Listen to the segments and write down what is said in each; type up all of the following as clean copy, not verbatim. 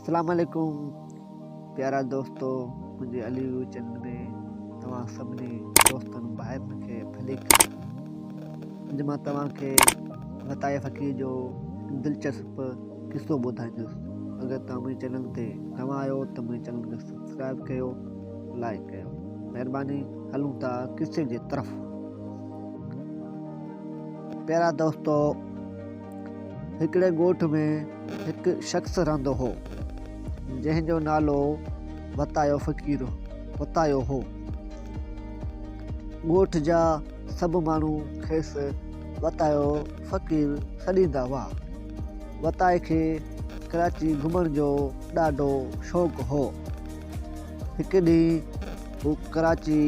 اسلام عليڪم پيارا دوستو منهنجي علي ويو چينل ۾ توهان سڀني دوستن ڀائرن کي ڀليڪار. اڄ مان توهان کي وتائي فقير جو دلچسپ قصو ٻڌائيندس. اگر توهان منهنجي چينل تي نوان آهيو ته منهنجي چينل کي سبسڪرائب ڪيو لائڪ ڪيو مهرباني. هلون ٿا قصي جي طرف. پيارا دوستو هڪڙي ڳوٺ ۾ هڪ شخص رهندو هو، جنهن جو نالو وتايو فقير وتايو هو. ڳوٺ جا سڀ ماڻهو کيس وتايو فقير سڏيندا هئا. وتائي کي ڪراچي گهمڻ جو ڏاڍو شوق هو. هڪ ڏينهن هو ڪراچي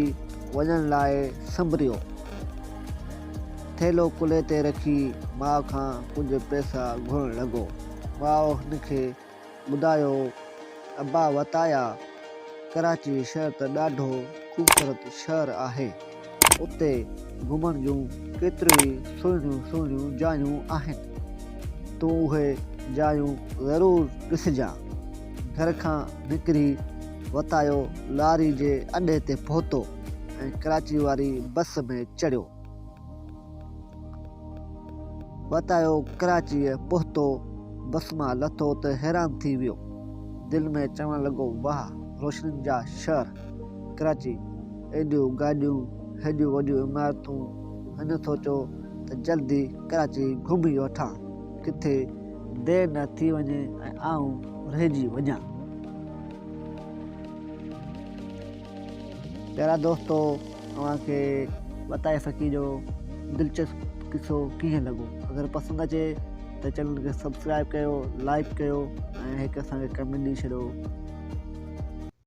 وڃڻ لاء سنڀريو. ٿيلهو ڪلهي تي رکي ماء کان ڪجهه پئسا گهرڻ لڳو. ماء هن کي ٻڌايو، ابا وتايا، ڪراچي شهر ته ڏاڍو خوبصورت شهر آهي. اتي گهمڻ جون ڪيتريون ئي سهڻيون سهڻيون جايون آهن. تون اهي جايون ضرور ڏسجان. گهر کان نڪري وتايو لاري جي اڏي تي پهتو ۽ ڪراچي واري بس ۾ چڙهيو. وتايو ڪراچيء پهتو، بس مان لٿو ته حيران ٿي ويو. دل ۾ چوڻ لڳو، واهه روشنين جا شهر ڪراچي، ايڏيون گاڏيون، هيڏيون وڏيون عمارتون. هن سوچيو ته جلدي ڪراچي گهمي وٺان، ڪٿي دير نه ٿي وڃي ۽ آئون رهجي وڃان. پيارا دوستو اوهان کي وتائي فقير جو دلچسپ قصو ڪيئن لڳو؟ اگر پسند اچي ته چينل کي سبسڪرائب ڪيو، لائڪ ڪيو ۽ هڪ اسان کي ڪمينٽ ڏئي ڇڏيو.